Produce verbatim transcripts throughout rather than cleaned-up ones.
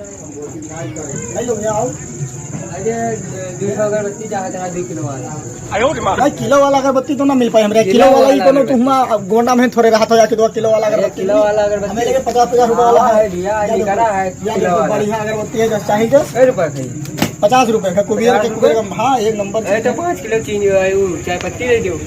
ले लो, ले आओ। अरे, दो सौ अगरबत्ती चाहत है, दो किलो वाला। भाई, किलो वाला अगरबत्ती तो ना मिल पाई हमरे। किलो किलो वाला ही वाला कोनो अगरबत्ती। तुम गोंडा में थोड़े रहा था, जाके दो किलो वाला अरे, अगरबत्ती। किलो वाला अगरबत्ती। हमें लेके पचास पचास रुपए वाला हाँ, है। है, लिया, या निकला देखो, है। बढ़िया अगरबत्ती है, जो चाहिए। कै रुपए का? पचास रुपए का, कुबेर पचास के, रुपए? कुबेर का, हाँ, एक नंबर। अरे, तो पाँच किलो चीनी है, वो चाय पत्ती ले दो।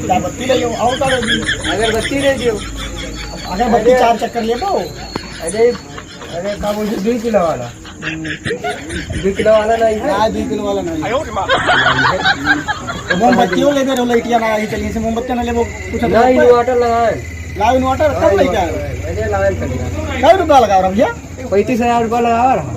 चाय पत्ती ले लो, और का ले दो? अगरबत्ती ले दो। अगरबत्ती अरे। चार चक्कर ले दो। अरे, अरे, का बोलते, दो किलो वाला? दो किलो वाला नहीं है? हाँ, दो किलो वाला नहीं है। तो मोमबत्तियों लेबे रहो, लाइटिया ना आई चलिए से, मोमबत्तियाँ ना लेबो, कुछ ना, inverter लगाए। लाओ inverter, हाँ, कब लेके आए? Inverter, अरे, लगाए चलिए। कै रुपया लगा रहा भैया? पैंतीस हजार रुपया लगा रहा।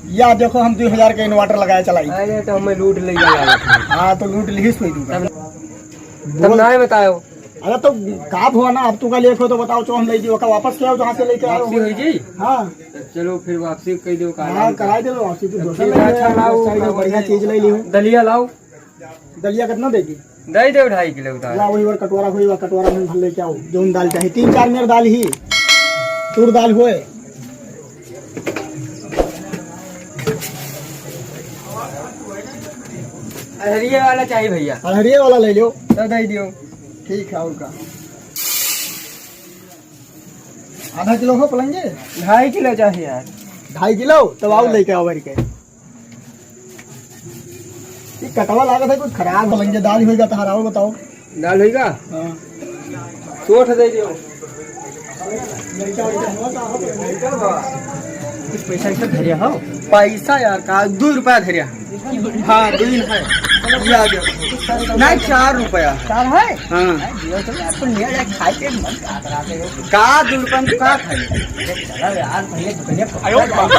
या देखो, हम दो हजार का inverter लगाए चलाई। अरे, तो हमें लूट ले गया। हाँ, तो लूट लिहिस कोई तू का। तब, तब बोल। ना बताओ। अरे तो का हुआ ना, अब तू का लेखो तो बताओ, जो हम ले दियो का वापस क्या हो, जहाँ से लेके आओ? वापसी हो जी? हाँ। तो चलो फिर वापसी कर दो, का हाँ, नाम कराई दे वापसी, तू तो दूसरा ठीक ले है, ले, अच्छा, लाओ, अच्छा, का बढ़िया बोलते चीज ले लियो। दलिया लाओ। दलिया कितना देगी? दे दो ढाई किलो उतार। ला वही और कटोरा, वही और कटोरा में भर लेके आओ, जो दाल चाहिए, तीन चार मेर दाल ही, तूर दाल होए। अरहरिया वाला चाहिए भैया। अरहरिया वाला ले लो। तो दे दियो। ठीक है, और का? आधा किलो हो पलंगे? ढाई किलो चाहिए यार। ढाई किलो? तब आओ हाँ। लेके आओ भर के। ये कटवा लागत है, कुछ खराब पलंगे, दाल होइगा तो हराओ बताओ। दाल होइगा? हाँ। चोट दे दियो। कुछ पैसा वैसा धरिया हो? पैसा यार का, दो रुपया धरिया। हाँ, दो दिन है। ये आ गया। नहीं, चार रुपया। चार है? हाँ। नहीं, दियो तो यार, तुम ले जाए, खाए के मन का करा दे। का दो रुपया में का खाई? अरे चलो यार, भैया, दुकान पर।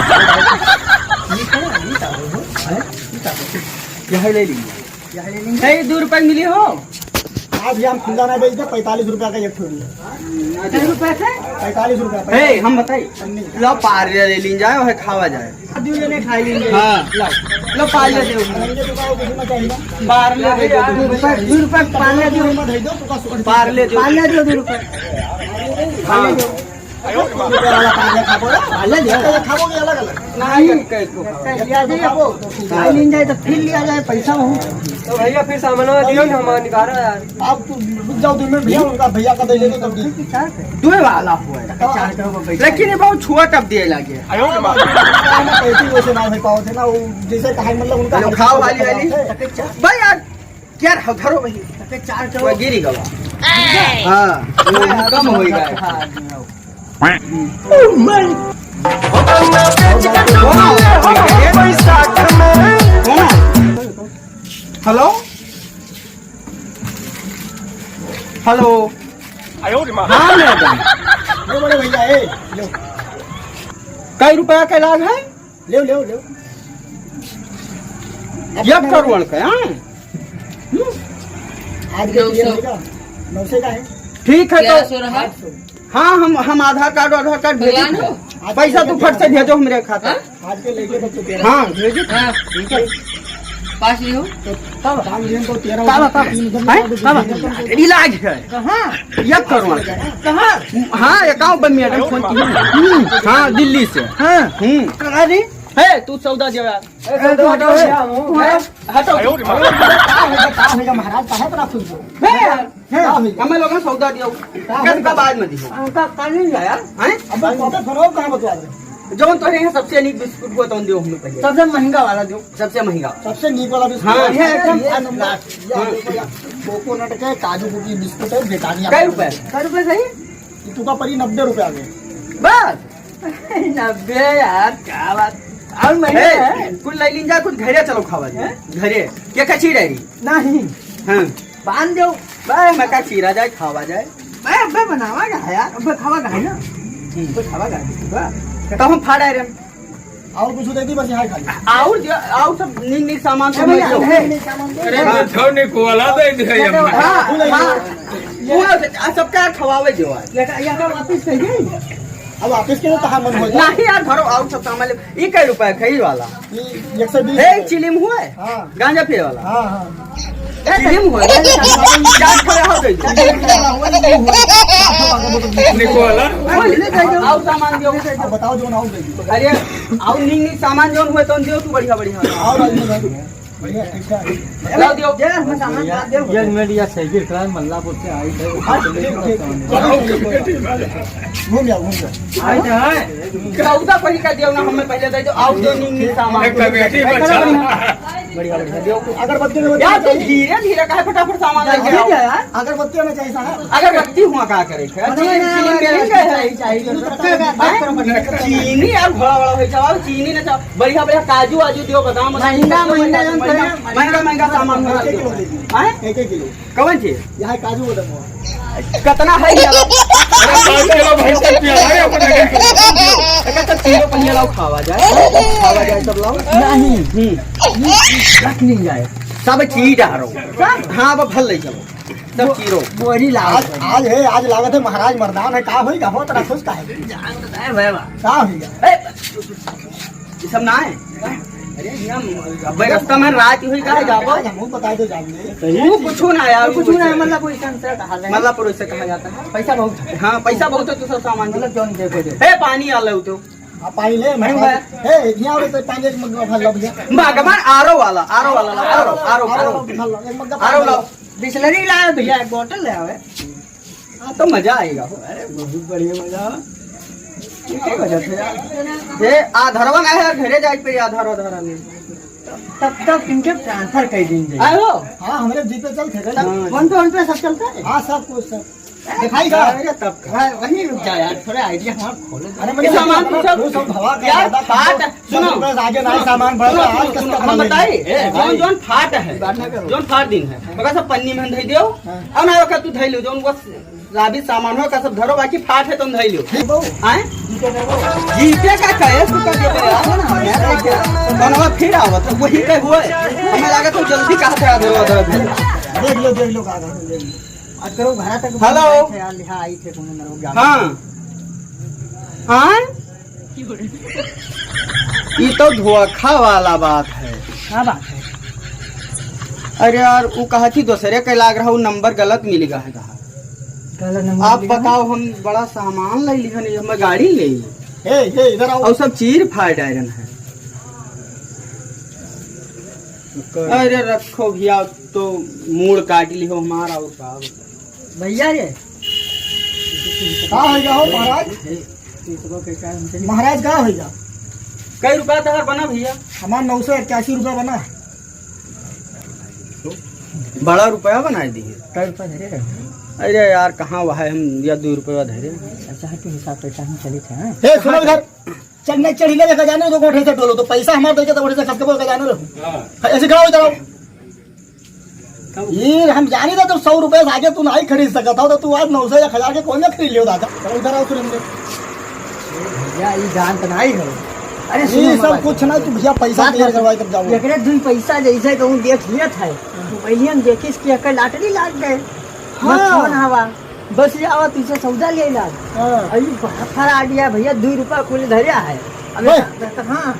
ठीक है ना, ये क्या बोल रहे हो? हैं? ये क्या बोल रहे हो? यही ले लीजिए। यही ले लीजिए। सही, दो रुपया मिली हो? आज भी हम खुला ना बेचते, पैंतालीस रुपया का एक ठोरी। दो रुपया से? पैंतालीस रुपया, हे, हम बताई। पन्नी। लो, पार्ले ले लीन जाए, वह खावा जाए। दो जने खा लेंगे। हाँ। लो, लो, पार्ले दे। पलंगे तो का, कुछ ना चाहिए ना। पार्ले दे दो, दो रुपया, दो रुपया पार्ले दो। दो रुपया दे दो, तो का सो-, पार्ले दो। पार्ले दो, दो रुपया। हाँ। पार्ले दो। अरे, दो रुपया वाला पार्ले खा बोला, पार्ले दो। अलग अलग खाओ कि अलग अलग? नहीं, कैसे खाओ? लिया जाए, अब खाई लीन जाए तो फिर लिया जाए, पैसा हो। तो भैया फिर सामान दियो ना, हमारा निकाला यार। आप तो रुक जाओ दो मिनट भैया, उनका भैया का दे लेते तब दे। दुए वाला हुआ है। चार किलो का पैसा। लेकिन ये बहुत छुआ टप दिए लागे। आयो रे माँ। पैसे वैसे ना हो पाओ थे ना, वो जैसे कहा मतलब उनका चलो, खाओ हाली हाली। भाई यार, क्या रहो, धरो भाई। चार किलो। वो गिरी गवा। हाँ, वो कम होई गया। हाँ, हाँ। हेलो, हेलो। आयो रे माँ। हाँ, मैडम। लो बड़े भैया, ए, लो। कई रुपया का लाग है? लेव, लेव, लेव। एक करोड़ का, हाँ? हम्म। आज के नौ सौ। नौ सौ का है। ठीक है, तो ग्यारह सौ रहा। आठ सौ। हाँ, हम, हम आधार कार्ड, आधार कार्ड भेजे भगवान थे। हो। पैसा तू फट से भेजो हमरे खाता। हाँ? आज के लेके तो तेरह। हाँ, भेजो। हाँ। ठीक है। पास लियो। तो तब हम दिन तो तेरह काला, काला। हैं? काला। इलाज है। कहाँ? एक करोड़। कहाँ? हाँ, account पर मैडम फोन की। हम्म, हाँ, दिल्ली से। हाँ। हम्म। कहाँ रे? है, तू सौदा देवे। ए, सौदा हटो, हटो। हटो। आयो रे माँ। का होगा, का होगा महाराज, काहे इतना खुश हो? बे, हैं? का होगा? हमें लोगन सौदा दियो। का कैसे होगा? का बाद में दियो? हाँ, का, का नहीं लाया? हैं? अब बात तो सुनो, कहाँ बतवा रहे? जौन तोहरे यहाँ सबसे नीक बिस्कुट हुआ, तौन दियो हमें पहले। सबसे महंगा वाला दियो। सबसे महंगा। सबसे नीक वाला बिस्कुट। हाँ। ये एकदम ये last। ये हाँ। देखो यार, कोकोनट के काजू कुकी बिस्कुट है, ब्रिटानिया। कै रुपए? कै रुपए सही? ये तुका परी नब्बे रुपया में। बस। नब्बे यार, क्या बात। और महंगा ए, है? कुल ले लीन जा, कुछ घरे चलो खावा जाए। हैं? घरे। क्या कच्ची डायरी? नहीं। हाँ। बांध दो। बस, मैं का चीरा जाए, खावा जाए। मैं अबे बनावा का है यार, अबे खावा का है ना? हम्म। अबे खावा का है, बा। तो हम फाड़ा रहे। और कुछ दे दी, बस यहाँ खाली। और जो, और सब नीक नीक सामान सब ए भैया, ले लो। है। अरे, हाँ। छोड़ने को वाला दे दे, हाँ, हाँ। पूरा से, आ, सबका खवावे जो है। ये का, ये का वापिस कर दे। अब वापस के तो तहार मन हो जाए। नहीं यार, भरो, और सब सामान ले। ई कै रुपया खई वाला? ई एक सौ बीस हे, रुपया। चिलिम हुए? हाँ। गांजा पिए वाला? हाँ, हाँ। चिलिम हुए? चाट खड़े हो गई। निकोला। और सामान दियो। अब बताओ जो ना हो गई। अरे, और नीक नीक सामान जौन हुए, तौन दियो तू बढ़िया बढ़िया। और आज में भाई। बढ़िया, ठीक ठाक। लाओ दियो। ये हमें सामान ला दियो। ये मेरी या साइकिल खड़ा है, मल्लापुर से आई थे। हाँ, ठीक, ठीक। घूम जाओ, घूम जाओ। आई थे, हाँ। सौदा पहले का दियो ना, हमें पहले दे दो, आओ दो नीक नीक सामान। एक कमेटी बचा। बढ़िया, बढ़िया, दियो। अगरबत्ती, अगरबत्ती यार, तू चाहिए? धीरे, धीरे काहे फटाफट सामान लेके अरे आओ? भैया यार, अगरबत्ती होना चाहिए साहब। अगरबत्ती हुआ का करे? अच्छा, चीनी, चीनी मिलेंगे। चाहिए, चाहिए। हैं? चीनी यार, बड़ा, बड़ा हो जाओ, चीनी ना चाहो। बढ़िया, बढ़िया काजू वाजू दियो, बादाम वादाम, महंगा, महंगा, महंगा, महंगा, महंगा सामान मत एक एक किलो दियो। दे दीजिए। हैं? एक एक किलो। कौन चीज? यहाँ काजू बादाम हुआ। कितना है ये? अरे, पाँच किलो भैंस का पिया है, अपन एक एक किलो। एक एक किलो पहिया लाओ, खावा जाए। खावा जाए सब लाओ। नहीं। हम्म। रख नहीं जाए। सब चीज आ रहा हूँ। हाँ, अब भल ले चलो। सब चीरो। बोरी लाओ। आज, आज है, आज लागत है महाराज मर्दान है, का होई का हो, तोरा खुश का है? जान तो है भाई बा। का होई का? ए, ये सब ना है। अरे, हम, अबे, रास्ता में रात हुई का है, जाबो? आज हमको बता दो, जान दे। वो कुछ ना यार, कुछ ना है, मतलब, वो इस तरह से कहा जाए। मतलब, पुरुष से कहा जाता है। पैसा बहुत है। हाँ, पैसा बहुत है, तो सब सामान मतलब, जौन देखो, देखो। ए, पानी आ लो तो। हाँ, पानी ले, महंगा है। ए, यहाँ पे पानी एक मग भर लो भैया। मग, मग, आरो वाला, आरो वाला, आरो, आरो, आरो, आरो। भर लो, एक मग आरो पानी लाओ। लो। बिसलरी लावे भैया, एक बोतल ले आवे। हाँ, तो मजा आएगा हो। अरे, बहुत बढ़िया मजा आवे। ये क्या वजह से यार? ये आधारवा ना है यार, घरे जाए पे आधार, आधार नहीं। तब, तब इनके ट्रांसफर कर देंगे। आए हो? हाँ, हमारे जी पे चलते हैं। तब हाँ। फोन पे, फोन पे सब चलता है? हाँ, सब कुछ, सब। दिखाई का? अरे, तब का? हाँ, वहीं रुक जा यार, थोड़ा आइडिया हमारा खोलो। अरे, ये सामान तो सब वो सब भवा का यार, ज्यादा फाट, सुनो। दस रुपए से आगे ना सुनो, सामान बढ़ सुनो, रहा है, सुनो, किसका सुनो, हम भला बताई, नहीं? ए, जौन, जौन फाट है, बात ना करो। जौन फाट दिन है, ओकरा सब पन्नी में धई दियो, हाँ। और ना ओकरा तू धई लियो, जौन वो राबी सामान हो, ओकरा सब धरो, बाकी फाट है, तुम धई लियो। ठीक बा। आए? जीते का बा। जीते का कहे, तू कर देते यार, ना, यार, एक बनवा फिर आवत, वही पे हुए। हमें लगा तू जल्दी कहा था, धरो, धरो, धरो। देख लो, देख लो, का, का, देख लो। आज करो, घरा तक हेलो। बैठे यार, लिहा आई थे, कोनो नरक जाओ। हाँ। हाँ? ई तो धोखा वाला बात है। का बात है? अरे यार, उ कहा थी दूसरे के लाग रहा, उ नंबर गलत मिल गया है कहा। गलत नंबर आप मिल गया? बताओ, हम बड़ा सामान ले ली है, हम गाड़ी ले ली। ए, ए, इधर आओ। और सब चीर फाड़ आयरन है। अरे रखो भैया, तो मूड़ काट ली हो हमारा और का बताई। भैया रे। का हो गया हो महाराज? महाराज का हो गया? कई रुपया तहार बना भैया? हमार नौ सौ इक्यासी रुपया बना। बड़ा रुपया बनाई दिए। कई रुपया धरे रहे? अरे यार, कहाँ वह है, हम या दो रुपया धरे। अच्छा है, तू हिसाब पैसा हम चली थे, हाँ? ए, सुनो इधर। चल, नहीं चढ़ी ले, लेके जाने दो, गोठे से डोलो, तो पैसा हमार देके तो गोठे से खस के बोल के जाने रहो। हाँ। ऐसे खड़ा हो जाओ। ये हम जानी था, तो सौ रुपए से आगे तू नहीं खरीद सकता था, तो तू आज नौ सौ या हजार के कौन सा खरीद लियो दादा? चलो इधर आओ सुरेंद्र। भैया, ये जान तो नहीं है। अरे ये सुनो सब हमारी कुछ ना, तू भैया पैसा बात clear बता। करवाई तब जाओ। एकरे दुई पैसा जैसे कहूँ देख लिया था, तो पहले हम देखिस कि एकर lottery लाग गए। हाँ। बस फोन हवा। बस ये आवा, तुझसे सौदा ले ला। हाँ। अरे, बड़ा फराडिया भैया, दो रुपया कुल धरिया है। अबे, ओए। हाँ,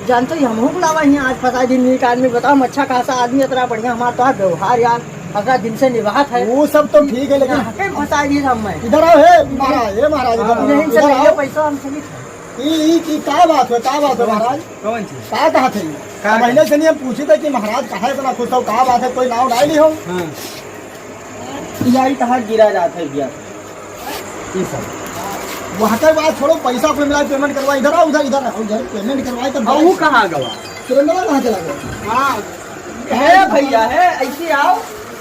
जानते ही हमहू को लावा हियाँ आज फंसा दी नीक आदमी, बताओ, हम अच्छा खासा आदमी, इतना बढ़िया हमारा तो व्यवहार यार, अतरा दिन से निभात है। वो सब तो ठीक है, लेकिन यहाँ के फंसा दी सब मैं। इधर आओ, हे महाराज, हे महाराज, इधर आओ। यहीं से इधर ले लो आओ। पैसा, हम चली थे। ई, ई, ई का बात है, का बात है महाराज? कौन चीज? का कहत है? का अब कहत? पहले से नहीं हम पूछी थे कि महाराज कहाँ इतना खुश हो, का बात है, कोई नाव ना ली हो? हाँ। यही कहाँ गिरा जात है भैया। ई सब। वहाँ के बात छोड़ो, पैसा अपने मिला payment करवा, इधर आओ, उधर, इधर आओ, इधर payment करवाए तब अब वो जाए। कहाँ गवा? सुरेंद्र कहाँ चला गया? हाँ। हे भैया, हे, ऐसे आओ,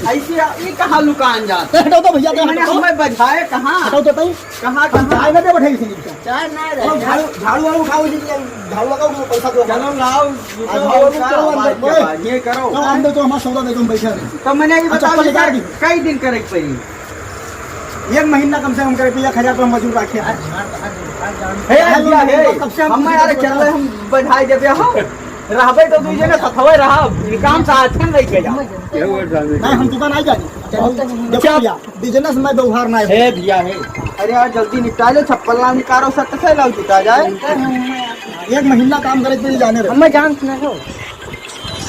ऐसे आओ, ये कहाँ लुकान जात? हटाओ तो भैया, ये मैंने हटाओ। हमें बजाए कहाँ? हटाओ तो तई। कहाँ, कहाँ? चाय ना दे बैठे किसी ने। चाय ना रहे। चलो, झाड़ू, झाड़ू वाड़ू उठाओ जी, झाड़ू लगाओ, पैसा दो। चलो, लाओ, आ, झाड़ू वाड़ू करो, अंदर, बात के ओए। बाद, ये करो। चलो, अंदर तो हमारा सौदा दे दो, हम बैठे हैं। तो मैंने ये अच्छा, बताओ, पहले ये झाड़ दी। कई दिन करे के पड़ी? एक महीना कम से कम करे, एक हजार तो हम मजूर रखे हैं। हे, हे, कब से हम हम यार चल रहे, हम बधाई देबे हो। रहबे तो दुई जने सथवे रहब, ई काम साथ में लेके जाओ। नहीं, हम दुकान आ जाए। देखो भैया, business में व्यवहार ना है। हे भैया, हे। अरे यार, जल्दी निपटा ले, चप्पल ना निकालो, सट से लाओ, जूता जाए। एक महीना काम करे के लिए जाने रहे। हमें जान सुना हो।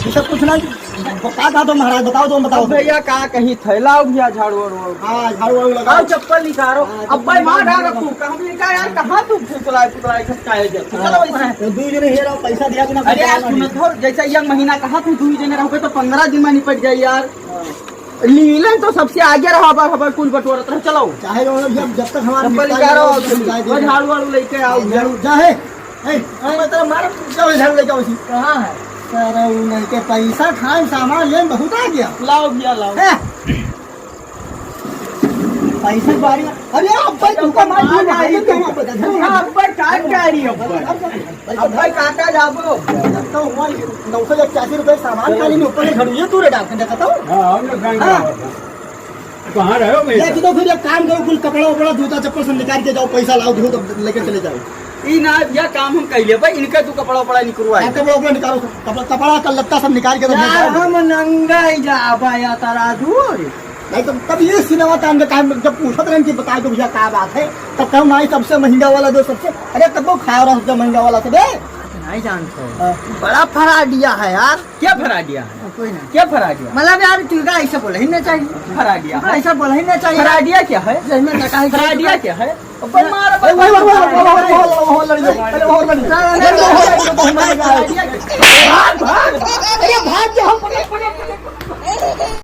ये सब कुछ ना, का कहा तो महाराज, बताओ तो, बताओ। अब भैया, का कहीं थैला हो भैया, झाड़ू वाड़ू। हाँ, झाड़ू वाड़ू लगाओ। आओ, चप्पल निकालो। हाँ, अब भाई, मार डाल रखू, कहाँ भी का यार, कहाँ तू फुतलाए, फुतलाए, खसकाए जा। चलो, हाँ, वैसे। तो दू जने हे रहो, पैसा दिया बिना अरे यार, सुनत हो, जैसे एक महीना कहा तू दू जने रहोगे तो पन्द्रह दिन में निपट जाए यार। हाँ। लीलन तो सबसे आगे रहो, हबर हबर कुल बटोरत रहो, चलो। चाहे जो हो, जब, जब तक हमारा चप्पल निपटाए निकालो, जाओ, और चलो, जाए दे। झाड़ू वाड़ू लेके आओ। हाँ, झाड़ू, जा है। ए, अब मैं तेरा मार, जाओ, झाड़ू लेके आओ इसी। कहाँ है? अरे, वो नहीं के पैसा खाए, सामान ले, बहुत आ गया। लाओ भैया, लाओ। हैं? पैसा बारी, अरे, अब भाई, तुमको मार, मार, मार, मार, मार, मार, अब भाई, काट क्या रही है? अब भाई, काटा जाबो। तो हुआ नौ सौ इक्यासी रुपए सामान खाली में ऊपर से झाड़ू, ये तू रे डाल के देखा था? हाँ, हम लोग बैंक हाँ। गया था। कहाँ रहे हो भैया? ये तो फिर एक काम करो, कुल कपड़ा उपड़ा, जूता चप्पल सब निकाल के जाओ, पैसा लाओ, धो, तब लेके चले जाओ। ई ना भैया, काम हम कैले भाई, इनका तू कपड़ा उपड़ा निकलवाए। हाँ, कपड़ा उपड़ा निकालो, कपड़ा, कपड़ा का लत्ता सब निकाल के, सब यार, निकाल दो। हम नंगा ही जाबा या तारा दूर। नहीं तो तब ये सिनेमा टाइम के टाइम जब पूछत रहन कि बता दो भैया का बात है, तब कहूँ, "नहीं, सबसे महंगा वाला दो, सबसे।" अरे, तब वो खाया रहा सबसे महंगा वाला सब, ए? नहीं जानते हो। हाँ। बड़ा फराडिया है यार। क्या फराडिया है? कोई ना। क्या फराडिया? मतलब यार, तू का ऐसा बोला ही ना चाहिए। फराडिया तू का है। ऐसा बोला ही ना चाहिए। फराडिया क्या है? जय में कहा है फराडिया क्या है? ऊपर मार, अरे, वही, वही, वही, वही, वही, वही, वही, लड़ जाओ। अरे, और लड़ जाओ। अरे, और लड़ जाओ। फराडिया क्या है? भाग, भाग। अरे, भाग जाओ।